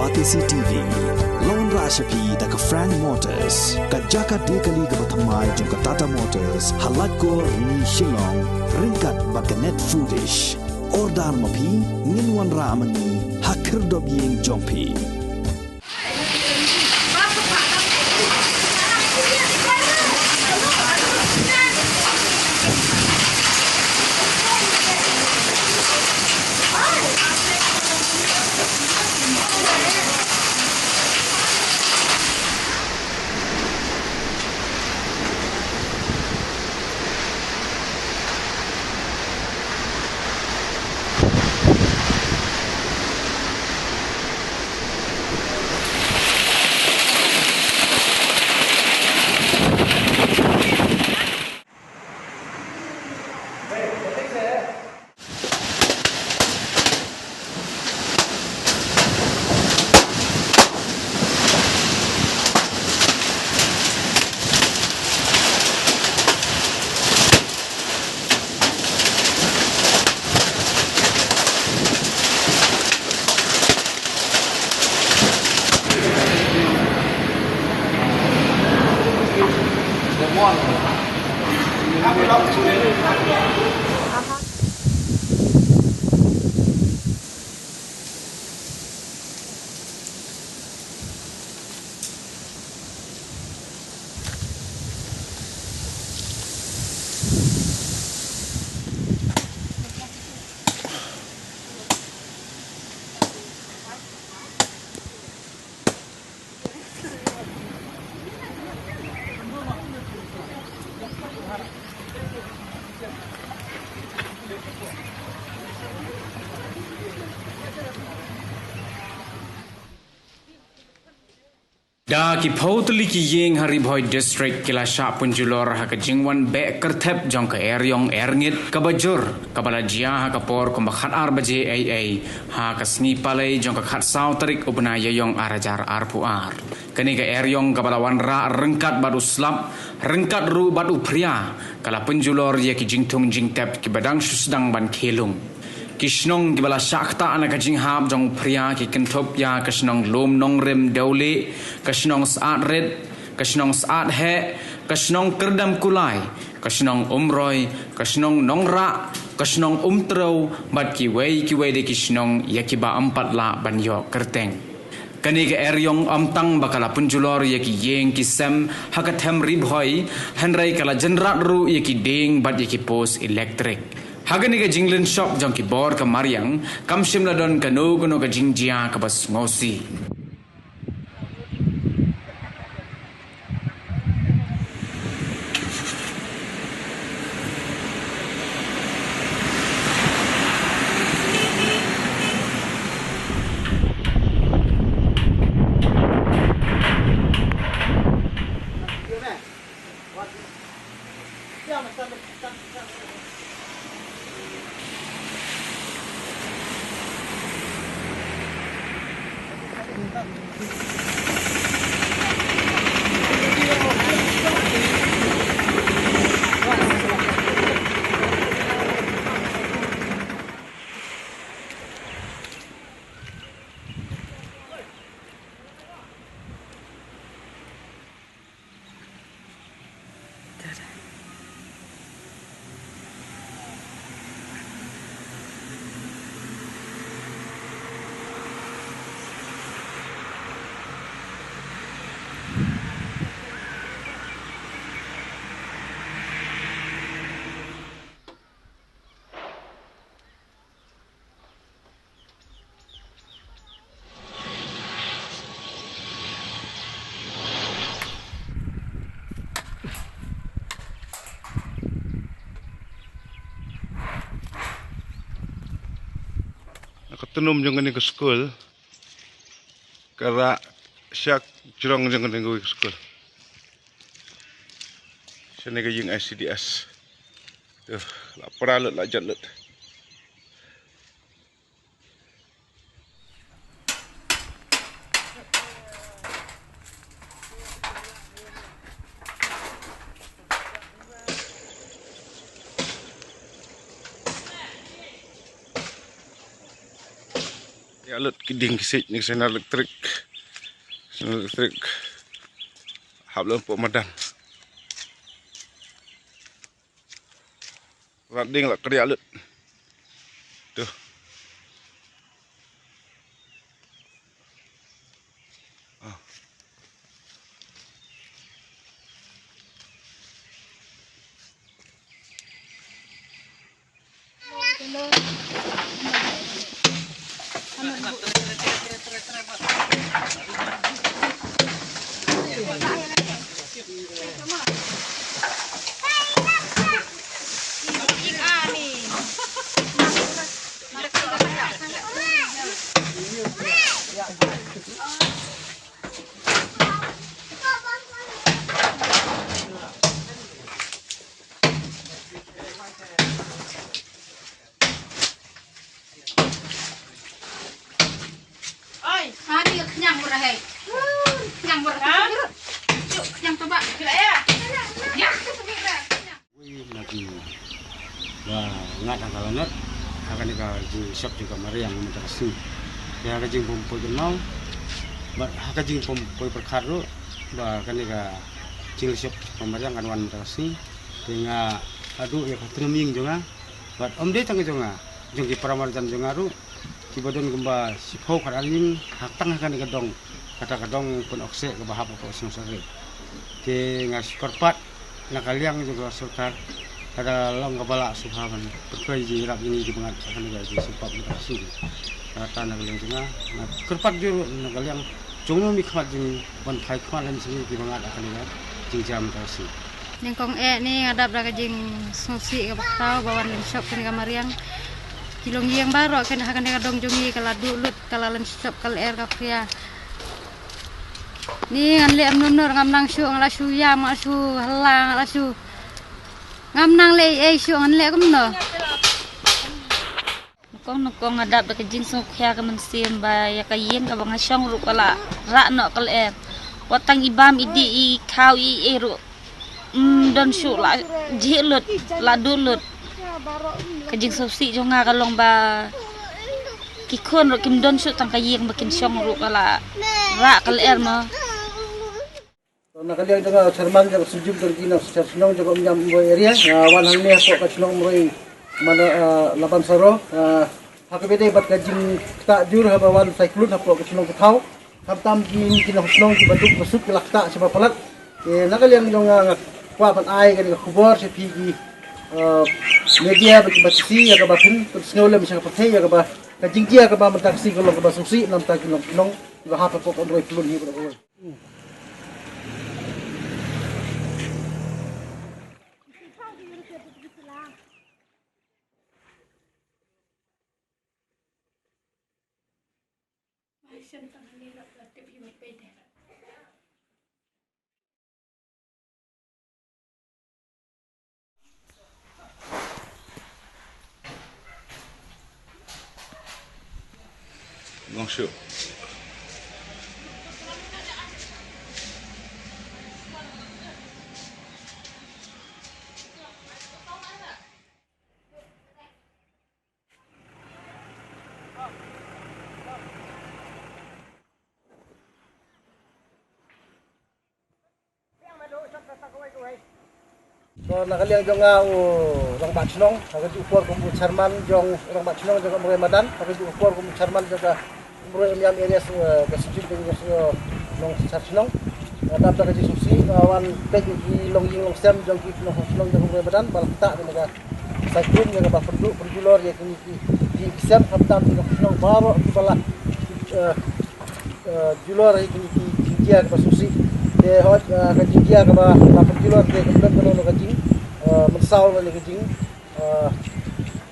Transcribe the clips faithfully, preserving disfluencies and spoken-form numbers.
Batesi T V. La wanrah sha phi da ka Frank Motors, ka jaka die kali kaba thymmai jong ka Tata Motors, ha Laitkor, Rni, Shillong, ryngkat bad ka Net Foodish. Order ma phi, ngin wanrah ma ngi ha khyrdop ïing jong phi. Da ki phew tylli ki ïing ha Ri Bhoi District ki la shah pynjulor ha ka jingwan beh kyrthep jong ka eriong erngit kaba jur, kaba la jia ha ka por kumba khatar baje eiei ha ka sngi Palei jong ka khatsaw tarik u bnai Ïaiong arhajar arphew ar. Kane ka eriong kaba la wanrah ryngkat bad u slap, ryngkat ruh bad u phria, ka la pynjulor ïa ki jingthung jingtep kiba dang shu sdang ban khie lung. Ki shnong kiba la shah ktah na ka jinghap jong u phria ki kynthup ïa ka shnong Lum Nongrim Dewlieh, ka shnong Syiatrit, ka shnong Syiatheh, ka shnong Kyrdemkulai, ka shnong Umroi, ka shnong Nongrah, ka shnong Umtrew, bad kiwei kiwei de ki shnong ïa kiba ym pat lah ban ïoh kyrteng. Kane ka eriong ym tang ba ka la pynjulor ïa ki ïing ki sem ha ka them Ri Bhoi, hynrei ka la jynrat ruh ïa ki dieng bad ïa ki post elektrik. Ha kane ka jingleit shop jong ki bor ka mariang, kam shym la don kano kano ka jingjia kaba sngewsih. Ka tnum jong kane ka skul ka rah sha jrong jong kane ka skul. Shane ka ïing I C D S. Tuh, la pra lut, la jot lut. Ïa lut ki ding ki siej ni, signal elektrik. Signal elektrik. Hap lem pok madan. Rat ding la kria lut. Tuh. Ah. Oi. Ani ka khñiang murah hai. Khñiang murah. Ha? Cuk, khñiang tu ba. Kira ya. Ya, tu tu kira. Wei na ki ba ngat ha ka lanot ha kane ka jingshop jong ka mariang mynta ka sngi. Te ha ka jingpom poi kynmaw bad ha ka jingpom poi pyrkhat ruh ba kane ka jingshop ka mariang kan wan mynta ka sngi. Te nga haduh ïa ka tnum ïing jong nga bad ym dei tang ka jong nga, jong ki para marjan jong nga ruh. Kiba don kumba shiphew khatar ïing ha tang ha kane ka dong, kata ka dong Pynoksheh kaba hap hapoh Shnong Sawre. Te nga shu kyrpad na ka liang jong ka sorkar, lada long kaba lah sngewbha ban pyntrei jingïarap ïa ngi kiba ngat ha kane ka jingsngewbha mynta ka sngi. Kata na ka liang jong nga, nga kyrpad jur na ka liang jong u mihkhmat jong ngi ban phai khmat lem sha ngi kiba ngat ha kane ka jingjia mynta ka sngi. Nyngkong eh ne nga dap da ka jingsngewsih kaba khraw ba wan lynshop kane ka mariang. Ki longïing baroh kane ha kane ka dong jong ngi ka la duh lut, ka la lynshop, ka lyer ka phria. Ni ngan leh kumno kumno, ngam nang shuh, nga la shu ïam, nga la shu hla, nga la shu, ngam nang leh ei ei shuh, ngan leh kumno. Nyngkong nyngkong nga dap da ka jingsngewkhia ka mynsiem ba ïa ka ïing kaba nga shong ruh ka la rah noh ka lyer. Wat tang i bam i dih i khaw i ei ruh, mm, don shuh, la jhieh lut, la duh lut. Ka jingsngewsih jong nga ka long ba ki khun ruh kim don shuh tang ka ïing ba kin shong ruh ka la rah ka lyer mo. To na ka liang jong nga, chairman jong ka Seng Jum jong ki nongshong shnong jong ka Umïam Umroi area, nga wan hangne hapoh ka shnong Umroi, mana, ah, Laban Saro, ah, ha kaba ïadei bad ka jingktah jur haba wan cyclone hapoh ka shnong Pathaw. Khamtam ki, ki nongshong shnong kiba duk ba suk ki la ktah shaba palat. Te na ka liang jong nga, nga kwah ban ai kane ka khubor sha phi ki, ah, media ba ki, ba ki, ïa kaba phin pynsngew lem sha ka pyrthei ïa kaba ka jingjia kaba mynta ka sngi ka long kaba sngewsih namar ki nongshong shnong kiba hap hapoh ka Umroi Pyllun hi ba da kawei. Long shuh. To na ka liang jong nga u rangbah shnong, ha kajuh ka por kum u chairman jong u rangbah shnong jong ka Umroi Madan, ha kajuh ka por kum u chairman jong ka Umroi Umïam area, eh, ka Seng Jum jong ka Nongshong Shnong. Nga dap da ka jingsngewsih, nga wan peit ïa ki longïing longsem jong ki nongshong shnong jong ka Umroi Madan ba la ktah kane ka cyclone ïa kaba pynduh pynjulor ïa kine ki, ki, ki sem, khamtam ki nongshong shnong baroh kiba la, eh, eh, julor ïa kine ki jingjia kaba sngewsih. Te hooid, eh, ka jingjia kaba la pynjulor te kam don kano kano ka jing, eh, mynsaw lane ka jing, eh,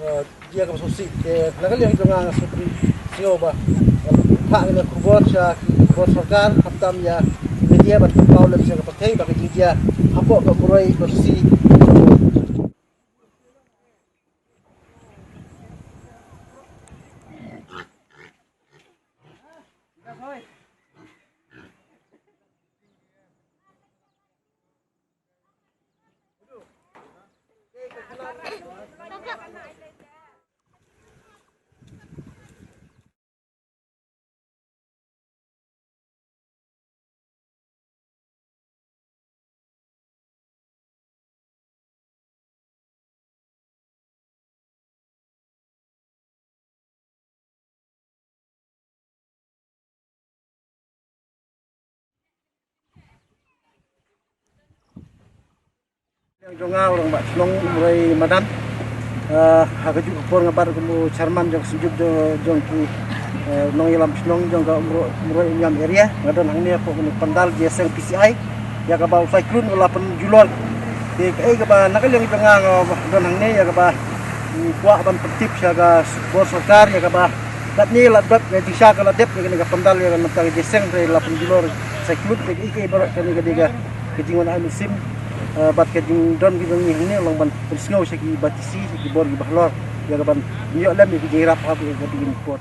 eh, jia kaba sngewsih. Te na ka liang jong nga nga sngewsih ba, eh, phah kane ka khubor sha ki khubor sorkar, khamtam ïa ki media ban pynpaw lem sha ka pyrthei ba ka jingjia hapoh ka Umroi ba sngewsih. Jong nga u rangbah shnong Umroi Madan. Eh, ha kajuh ka por nga bat kum u chairman jong ka synjuk jong, jong ki, eh, nongïalam shnong jong ka Umroi, Umroi Umiam area. Nga don hangne hapoh kane ka pandal jingïaseng P C I ïa kaba u cyclone u la pynjulor. Te kaei kaba na ka liang jong nga nga don hangne ïa kaba, mm, kwah ban pyntip sha ka bor sorkar ïa kaba katne la dep, ka jingshisha ka la dep ïa kane ka pandal ïa ka, namar ka jingïaseng te la pynjulor cyclone. Te kaei kaei baroh kane ka dei ka ka jingwan ai mynsiem, eh, bad ka jingdon ka jong ngi hangne long ban pynsngew sha ki batesi, sha ki bor kiba halor ïa ka ban ïoh lem ïa ki jingïarap ha ka, ïa ka dei ka por.